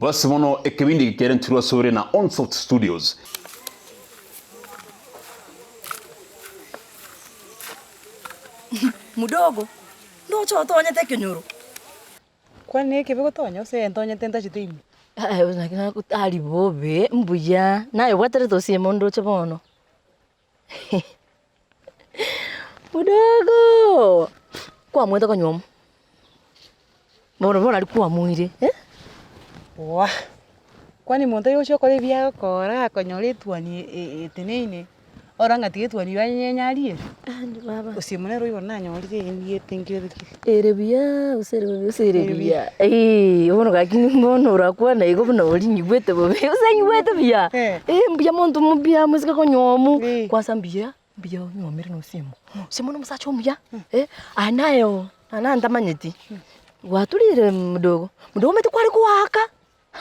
Basi bono ekebindi eke kerentirwe asore na Onsoft Studios. Mudogo, ndoche otonyete ekenyoro. Kwani nekebe gotonya gose entonyete ntachete ime? Tari bobe, mbuya, naye obwaterete osiemo ndoche bono. Mudogo! Kwamoete konywa bono bono aria kwamoire eh. Wah! Kwani monto oyo ogochia gokora ebi agokora akonyora etuoni e- eteneine, orora ng'a tiga etuoni eywo anyenye arie? Gose buna ere oyo nanyorire endiete nkere ki. Ere buya gose ere bobe gose ere buya eeh bono gaki bono orakwane igo buna oria nyigwete bobe gose nyigwete buya eh mbuya monto mubuya mosike konywomu kwanza mbuya mbuya onywomire na osiemo, osiemo na omosacha omuya eh, aye naye oo aye naye ntamanyeti, gwaturire mdogo, mdogo omanyete kware koaka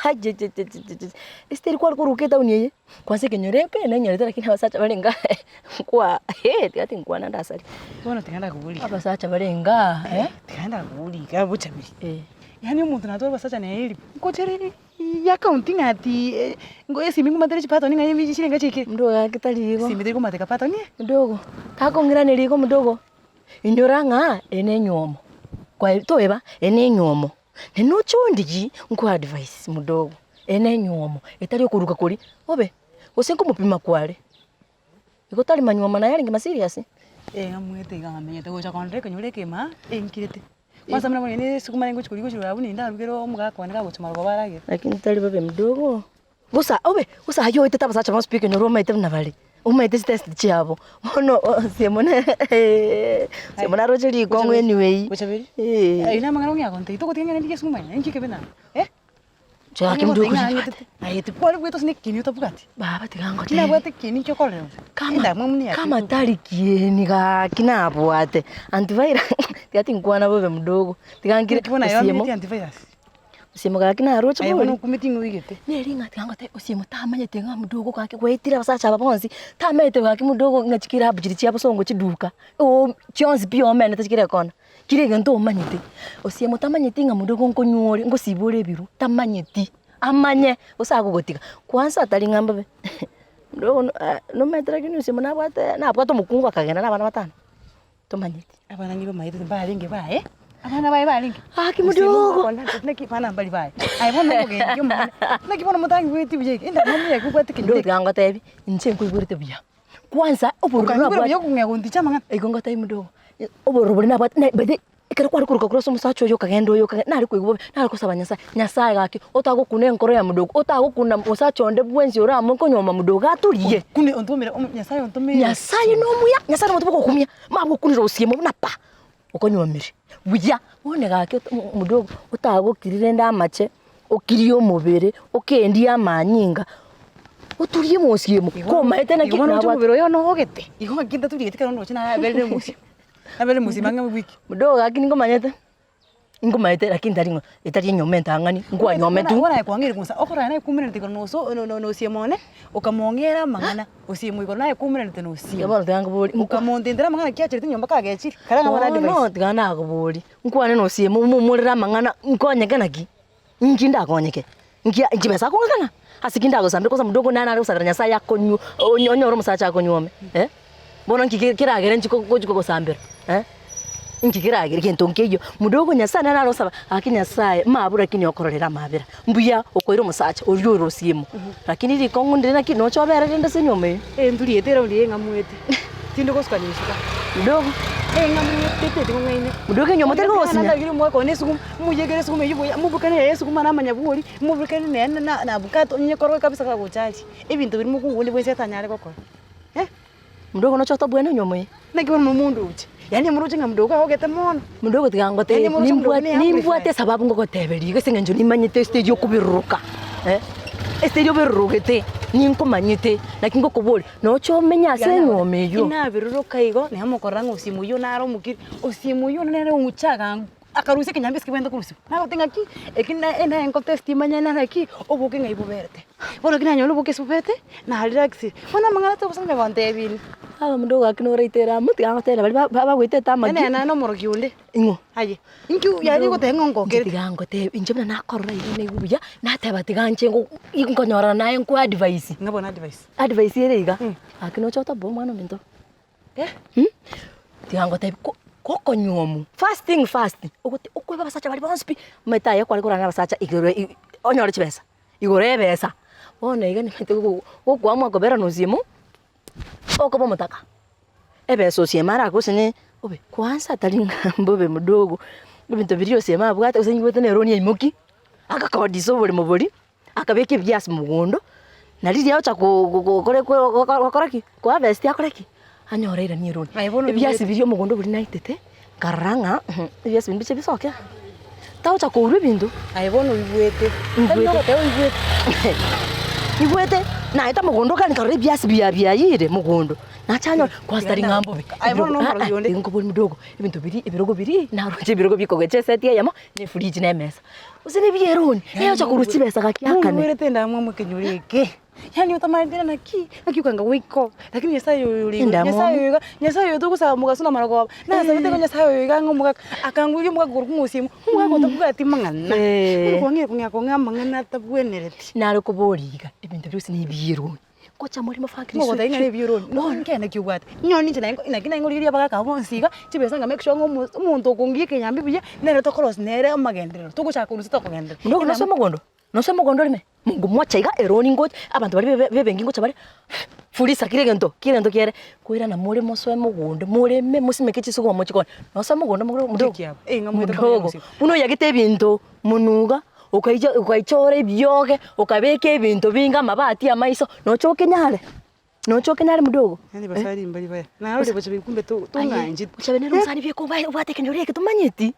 ajejejejeje esiteri kware koruka etaoni eye, kwanza ekenyoro eke nenyorete lakini abasacha bare igaa nkwa tiga tinkwana ndasari. Bono tiga ndakoborie. Abasacha bare igaa eh. Tiga ndakoborie iga bochaberi. Eh. Yaani omonto natware abasacha nere eribu, nkochereri account ng'a ati esimi ngomatere chipatoni ng'a ime chirenga chiaikire. Mdogo gaki tari igo. Esimi teri komateka patoni. Mdogo, takong'iraneria igo mdogo, inyora ng'a eye ne enywomo, kwaye toeba, eye ne enywomo. Na noche ondigie nkoe advice mdogo, eye ne enywomo etari okoruka koria, obe, gose nkomopima kware, igo tari manywomo naye arenge ma serious. Eh ng'amwete iga ng'amenyete gocha kondora ekenyoro ekemo enkirete. Kwanza buna bono ne esukuma nare ngochi korigia gochia rora abwo ninde arugere omogaka one kagocha marogoba aragere. Lakini tari bobe mdogo, bosa obe, bosa aywo oetete abasacha bonsi pi ekenyoro omanyete buna bare, omanyete chitest chiabo, bono osiemo nere osiemo naroche rikong'u anyway. Bochaberi, Eh. ayio na amang'ana ong'ea gontebia, togotiga ng'a ndigie esukuma eye, inki kebe naye eh? Chaki mdogo Ng'ang'etete, aye tikware bwete ase nekieni otabwati. Baba tiga ngotebie. Tinabwate ekieni inki okorera onde? Kama Endamwamu neyake kama tari kieni gaki nabwate, antivirus tiga tinkwana bobe mdogo, tiga nkire Naki bono aye osiemo, omineti antivirus? osiemo gaki naroche Aye bono bori. okumeti ng'a oigete. Nere ng'a tiga ngotebie osiemo tamanyete ng'a mdogo gaki gwaetire abasacha aba bonsi, tamanyete gaki mdogo ng'a chikirabu chiria chia bosongo chiduka, oo chionsi pi omenete chikera ekona. Kera egento omanyete, osiemo tamanyeti ng'a monto ogo nkonywa ore, ngosiba ore ebirwa, tamanyeti, amanye gose agogotiga. Kwanza tari ng'a mbobe, monto ogo nomanyete lakini osiemo nabwate nabwate omokungu akagenda na abana batano, tomanyeti. Abana nigo bamaete mbarenge baye, abana baye barenge. Gaki modogo. Naki abana mbari baye, aye bono omogenki omonene, naki bono motangigweti buya iga, endamwamu yaye kobwate ekenyoro Ndoche tiga ngotebi, inche nkoigwerete buya. Kwanza obororo Okanyigwera nabwate buya okong'ea gonticha amang'ana. Igo ngotebi modogo, obororo boria nabwate na by the way, ekero kware koruka korwa ase omosacha oyo okagenda oyo okagenda, nare koigwa bobe, nare kosaba Nyasaye, Nyasaye gaki, otagokuna enkoro ya modogo, otagokuna mosacha onde bwensi oramo konyuoma modogo atorie. Okune ontomere omo Nyasaye ontomere. Nyasaye nomuya, Nyasaye nomonto bwogokumia, magokunire osiemo buna pa, okonyuomire buya, bono gaki ot modogo, otagokiri rende amache, okirie omobere, okendie amanyinga, oturie mosiemo, komaete naki Igo bono oche nabwate. omobere oyo nogete, igo ng'aki ntaturieti ekero ndoche naberire mosio, naberire mosio ang'e ewiki. Modogo gaki ningomanyete, ningomanyete lakini tari ng'a etari enyomba entang'ani, nkwanyometwe. Bono aye kwang'eire kong'usa, okorora naye kwaumeranete igoro na oso na na osiemo one, okamong'era amang'ana, osiemo igoro naye kwaumeranete na osiemo. Bono tiga nkoborie, nkwa- Okamontentera amang'ana ki acherete nyomba kagechire, kare ng'a bono Bono advice. tiga nakoborie, nkwane na osiemo momorere amang'ana nkonyeke naki? Inki ndakonyeke? Nki chibesa akong'akana? Ase ki ndagosambera kwanza mdogo nare nare gosabera Nyasaye akonywe onye onyore omosacha akonywome eh? Bono nki ke keragere nchi gochi kogosambera eh? Nki keragere gento nkeiyo, mdogo Nyasaye nare nare gosaba gaki Nyasaye mabura lakini okororera amabera, mbuya okoira omosacha oria ore osiemo, lakini rikong'u ndire naki noche obere rende ase enyiomo eye. Eh nturiete eraundi eye ng'amuete, tindi gosuka na esuka. Mdogo. Eh ng'amuete teti ng'ong'aine. Mdogo enyiomo teri kogosinya. Nandagire omwaka one esuguma, moyekere esuguma eywo buya, mobukane nere esuguma na amanyabwori, mobukane nere na na abukato, nyekoroge kabisa kagocharia. Ebinto biria mokungu onde bwensi atanyare gokora eh. Mdogo noche otobwene enyiomo eye. Naki bono omonto oche, yaani omoroche ng'a mdogo agogete mono. Mdogo tiga ngotebie, Yaani omoroche mdogo nimbwate ne amplifier. nimbwate esababu ngogoteberia iga ase eng'encho nimanyete estage okobiruruka eh, estage obirurugete, ninkomanyete, naki ngokoboria, noche omenye ase enyiomo eywo. Inabiruruka igo, naye mokorora ng'a osiemo oyio nare omokiri, osiemo oyio nere ong'ucha agangu. Akarusia ekenyambe ase kebwenerete korusiwa. Nagote ng'aki, eki na naye nkotesti manye naki, oboke ng'ai boberete. Bono ekero nanyora oboke ase boberete, na relax. Bono amang'ana togosa onye gontebia. Aba mundu gaki noraite eramo tiga ngotebie baria ba- bagoitete amaki. Ene naende omorogi onde. Ing'o? Aye, inki yaani ogoteba ng'a ongokerete? Tiga ngotebie, inche buna nakorora iga naigwe buya, nateba tiga nche ngo nkonyorana naye nkoe advice. Ng'a bono advice. Advice ere iga, gaki noche otoboe omwana ominto. Tiga ngotebie ko gokonywomu, first thing first, ogote okoeba abasacha baria bonsi pi, omanyete aye kware korana na abasacha igoro i onyore chibesa, igoro ya ebesa. Bono iga nimanyete gogo gokoamua kobera na osiemo, okoba omotaka, ebesa osiemo aragosene obe kwanza tari ng'a mbobe mdogo, ebinto biria osiemo abwate gose nigwete nere onia aimoki, agakodisa oboremo boria. Akabeka ebiasi mogondo, na riria ocha gokora ki? Koharvest akore ki? Anyore airanie eroni. Aye bono Ebiasi oigwete. biria omogondo oboria naitete, nkarora ng'a ebiasi biria mbiche bisoke. Tagocha kourwa ebinto. Aye bono oigwete. Oigwete. Tari nogoteba oigwete. Igwete, naeta mogondo kare nkarora ebiasi bia biayire mogondo, nacha nyora, kwanza tari ng'a mbobe. Aye bono nomorogi onde. Igo nkobori mdogo, ebinto biria ebirogo biria, naroche ebirogo bikogecha eseti eyemo, na efridge na emesa. Gose nebieroni, naye ocha korwa chibesa gaki akane. Moigwerete endamwamu ekenyoro eke, yaani otamanyete ng'a naki, naki okanga goika oo, lakini Nyasaye oyo ore igoro, Endamwamu. Nyasaye oyo iga, Nyasaye oyo togosaba mogaso na marogoba, nasabete igo Nyasaye oyo iga ang'e omogaka, akangoria omogaka korwa kong'usia imo, omogaka otabwati mang'ana, Eh. bono kwang'eire kong'ea kong'ea amang'ana atabwenereti. Nare koboria iga, ebinto bionsi nebieroni. Ngocha more mafakiri Mogotebia ng'a nebieroni, nonya nkende ki obwate, nyowe ninche naye naki naye nkorigereria abagaka abwo bonsi iga, chibesa nga make sure ng'a omo omonto okongia ekenyambi buya, nere tokorosia nere amagenderero, togochaka korwa inse tokogenderera. Buna nose omogondo, nose omogondo orime, mongo mwacha iga eroni ngocha, abanto baria be bebenki ngocha bare, furisa kera egento, kera egento kiere, koirana more mosoe mogondo, moreme mosimeke chisukuma mochikone, nose mogondo mogoro modogo, Ekiabo, eh, ng'a moete komenya modogo, gose. buna oyagete ebinto monuga. Okaicha okaichora ebioge, okabeka ebinto binge amabati amaiso, noche okenyare? Noche okenyare mdogo? Yaani basari mbari baya. Narorire bochabe kumbe to Aye, tong'ancheti. bochabe nere omosani bieka obae obwate ekenyoro eke tomanyeti.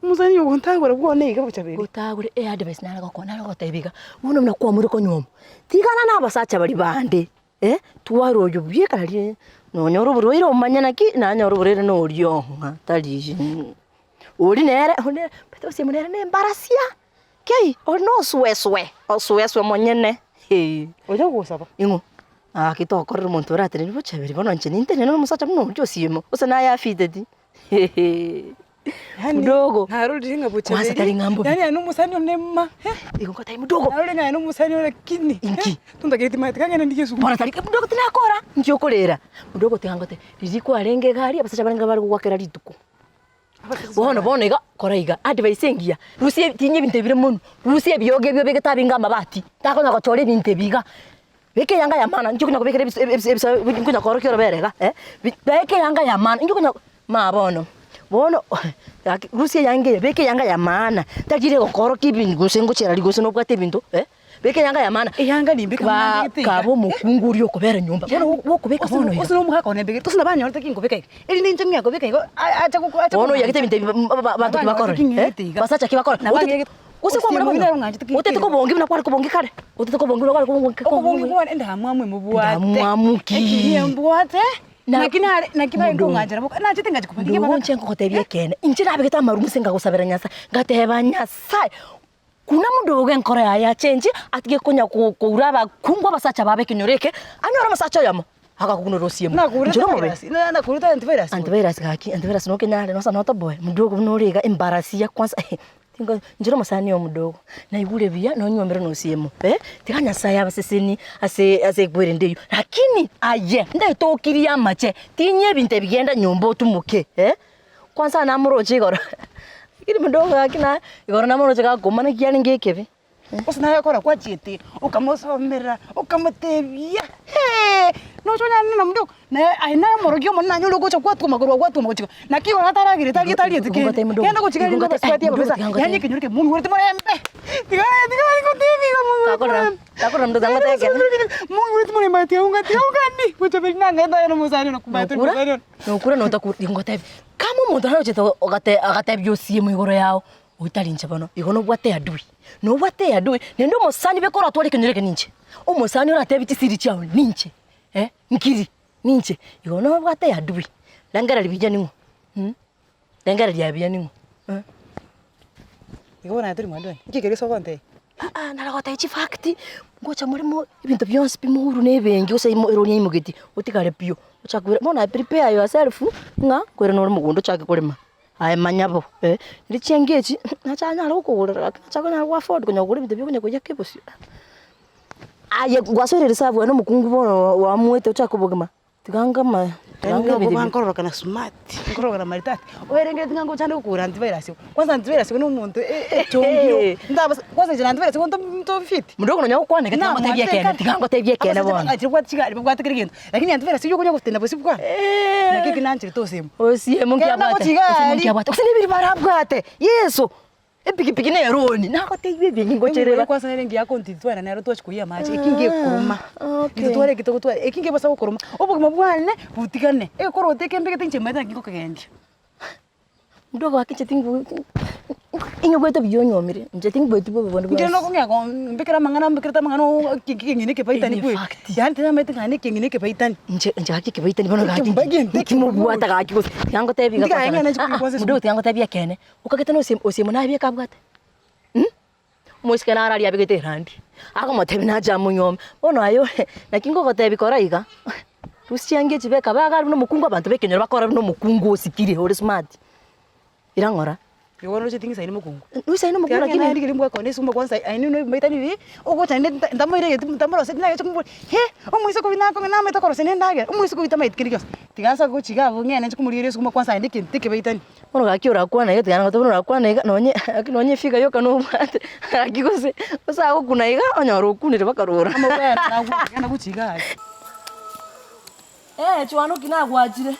Omosani oyo ogontagora bwone iga bochaberi. Gotagore eadvice nare gokoa nare gogotebia iga, bono buna kwamorire konywa omo, tigana na abasacha baria bande eh, twara oyo bieka naria nonyore oborwaire omanye naki, nanyore oborwaire na oria ong'a tari. Oria nere onde omanyete gose nere na embarasia kei, oria na osweswe, osweswe monyene eh. Oria ogosaba. Ing'o? Gaki tokorera omonto orateneni bochaberi bono inche nintenene na omosacha buna oria osiemo, gose naye afiteti Yaani mdogo. narorire ng'a Kwanza bochaberi, tari ng'a mbobe. yaani aye na omosani one ma, eh. Igo ngotebia mdogo. Narorire ng'a aye na omosani ore kini, Inki? tontakereti maete kang'ende ndigie esukuru. Bono tari mdogo tinakora, inki okorera? Mdogo tiga ngotebie, riria kwarenge iga aria abasacha barenge bare gogoakera rituko. Bono bono iga, kora iga, advice engiya, rusia tinyia ebinto ebire monwe, rusia ebioge ebio obegete abinge amabati, takonya gochora ebinto ebi iga. Beka eyanga ya maana, inki okonya kobekera ebis ebis ebisa nkonya koorokia orobere iga eh, bi beka eyanga ya maana, inki okonya ma bono, bono gaki rusia eyanga eye, beka eyanga ya maana, tari riria egokorokia ebinto gose ngochera riria gose nobwate ebinto eh. Beka eyanga ya maana. Eyanga nimbeke Ba- buna mbegete iga. kaba omokungu oria okobera nyomba. Bono gokobeka bono iga. Ase nomogaka one mbegete, gose nabanyorete ki nkobeka iga, erinde inche ng'ea kobeka igo, ache goko ache Bono oyagete ebinto ebi banto ki bakore? Ng'egete iga. Basacha ki bakore? Nabang'egete. Gose kwamanya Osiemo konyora? nere ong'anchete ki- Otete kobongi buna kware kobongi kare? Otete kobongi buna kware kobongi Okobongi kwane endamwamu emobwate. Endamwamu ki? Ekiri embwate, Na- naki nare naki baye Modogo. nkong'anchera boka, nachete ngachia kobarigia Ndogo abagaka. inche nkogotebia ekeene, inche nabegete amaru inse nkagosabera Nyasaye, ngateba Nyasaye, Buna modogo enkoro yaye achenche, atige konya koura abakungu abasacha babo ekenyoro eke, anyore omosacha oyomo, agakunora osiemo. Nakurete Inche nomobe. virus, na- nakurete antivirus. Antivirus gaki, antivirus nokenyare nosa notoboe, modogo buna ore iga embarasia kwanza tingo inche nomosani oo modogo, naigure buya nonywomire na osiemo eh, tiga Nyasaye abasesenie ase ase ekwerende eywo, lakini aye ndetokirie amache, tinyia ebinto ebi genda nyomba otumoke eh. Kwanza namoroche igoro, lakini mdogo gaki na igoro namoroche gakoma naki kiarenge ekebe. Gose naye okora kwachiete, okamosomera, okamotebia hee, nocha onyane na mdogo, naye aye naye omorokia omonene nanyore ogocha gwatwoma korwa gwatwoma gochia iga, naki igoro ataragerete aria tarieti Igo kende, ngotebia mdogo, genda gochia igo erinde ngotebia obasubati mdogo ababisa, tiga ngotebie. yaani ekenyoro kere moigwereti morembe, tiga tiga ngotebia iga moigwereti Takorora, morembe. takorora mdogo tiga ngotebie ekene. Moigwereti morembe ati aungati aungani, gochaberi nang'ete aye na omosani one kumanyete Nokura, omosani one. nokura notakura, igo ngotebia. Kama omonto narochete ogate agatebia osiemo igoro yao, otari inche bono, igo nobwate adui, nobwate adui, naende omosani beka oratware ekenyoro eke ninche, omosani oratebie chisiri chiao ninche eh, nkiri, ninche, igo nobwate adui, rengereria buya ning'o mh, rengereria buya ning'o eh. Igo bono aye tori mwadwani, nki ekero gese ogontebia? Aa, nare gotebia chifact, ngocha more mo ebinto bionsi pi mouru na ebenki gose imo eroni yaimogeti, otigare pio, ochake koira bono aye prepare yourself ng'a nkoirana ore mogondo ochake korema, aye manya bo eh. Riria chianga echi, nacha nanyare gokogorera gaki, nacha konyara go afford konya kogora ebinto bia okonya koiyaka ebosio. Aye gwasoire reserve aye na omokungu bono oamuete ochake obogima. Tiga ngama, tiga Yaani ngebe nokoba ebi. nkororokana smart, nkororokana maridadi, oerengereti ng'a ngochande gokora antivirus igo, kwanza antivirus igo na omonto echongiro, ntabasa kwanza inche na antivirus igo nto ntofiti. Mundu okonya gokwana iga tiga ngotebie ekeene, tiga ngotebie ekeene bono. Abasacha babwate chigari babwate kera egento, lakini antivirus eywo okonya gotenda bosio bwane, naki eki nancherete osemo. Osiemo nki Ekero abwate, nagochiga osiemo aria. nki abwate, gose nebiri barabwate, yeso! Epikipiki neroni, nagotebirie ebieng'e ngocherera. Kwanza nere engiya akontindi twaenda nero twachia koiyia amache, eki ngekoroma, Okay. intwe tware eki togotwara, eki nkebosa gokoroma, obogima bwane botigane, egekoroto eke mbegete inche maete naki ngokegendia. Mdogo gaki inche tingu inyigwete buya onyomire, inche tingweti bobe bonde Inche bwensi. nokong'ea ko mbekere amang'ana mbekerete amang'ana oo eki ekeng'ina ekebaitani In kweri, fact. yaani tinamaete ng'a ekieng'ina ekebaitani. Inche inche gaki ekebaitani bono gaki Ekemba egento nkimobwata gaki gose, tiga ngotebi iga Tiga kwanza ng'ende nchie kwanza mdogo tiga ngotebi ekeene. Okagete na osie osiemo nabieka abwate mh, omoiseke naro aria abegete erandi, akomotebia nache amonyuome, bono aye ore naki ngogotebia kora iga, rusia chianga echi beka bag aria buna omokungu abanto ba ekenyoro bakore buna omokungu osikire ore smart, ira ng'ora. Igo bono oroche ting'isaini mokungu. Noisaine omokungu Kiagera lakini. naende riria mbwakona esuma kwanza aye nigo maitani riria, ogocha naende nta ntamoiregeti ntamoroseti nagecha komobori he, omoiseke oyio nakong'e namaete korosia na endagera, omoiseke oyio tamaeti kende gionsi. Tiga nsa gochia iga abwo ng'ende nche komorigereria esukuma kwanza aye nekento ekebaitani. Bono gaki orakwane iga tiga nagotebia buna orakwane iga nonye gaki nonye efigure yoka nobwate gaki gose gose agokuna iga onyore okunire mpaka rora. Amabere nagwo gochia iga aria. Eh chwanoki nagwachire,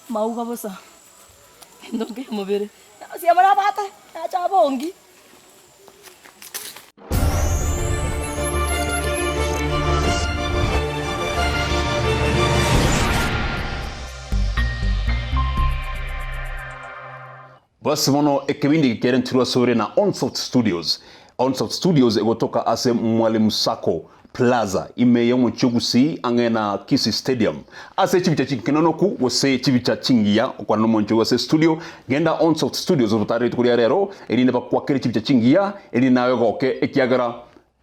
mauga bosa. Gento nkeyo mobere, osiemo nabwate, nacha abongi. Basi bono ekebindi eke kerentirwe asore na Onsoft Studios. Onsoft Studios egotoka ase Mwalimu Sacco Plaza ime y'omochie o Gusii ang'e na Kisii Stadium. Ase chibicha chinkenonoku gose chibicha chingiya okwana nomonche oyo ase estudio, genda Onsoft Studios obotaare rituko ria rero erinde bakwakere chibicha chingiya erinde naye ogoke ekiagera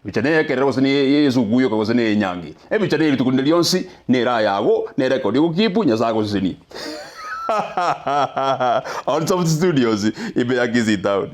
ebicha neyekerero gose neyesuguyu gose neyenyangi. Ebicha neye rituko rinde rionsi nere ayago nerekodi ogokipu Nyasae agosesenie. Onsoft Studios ime ya Kisii Town.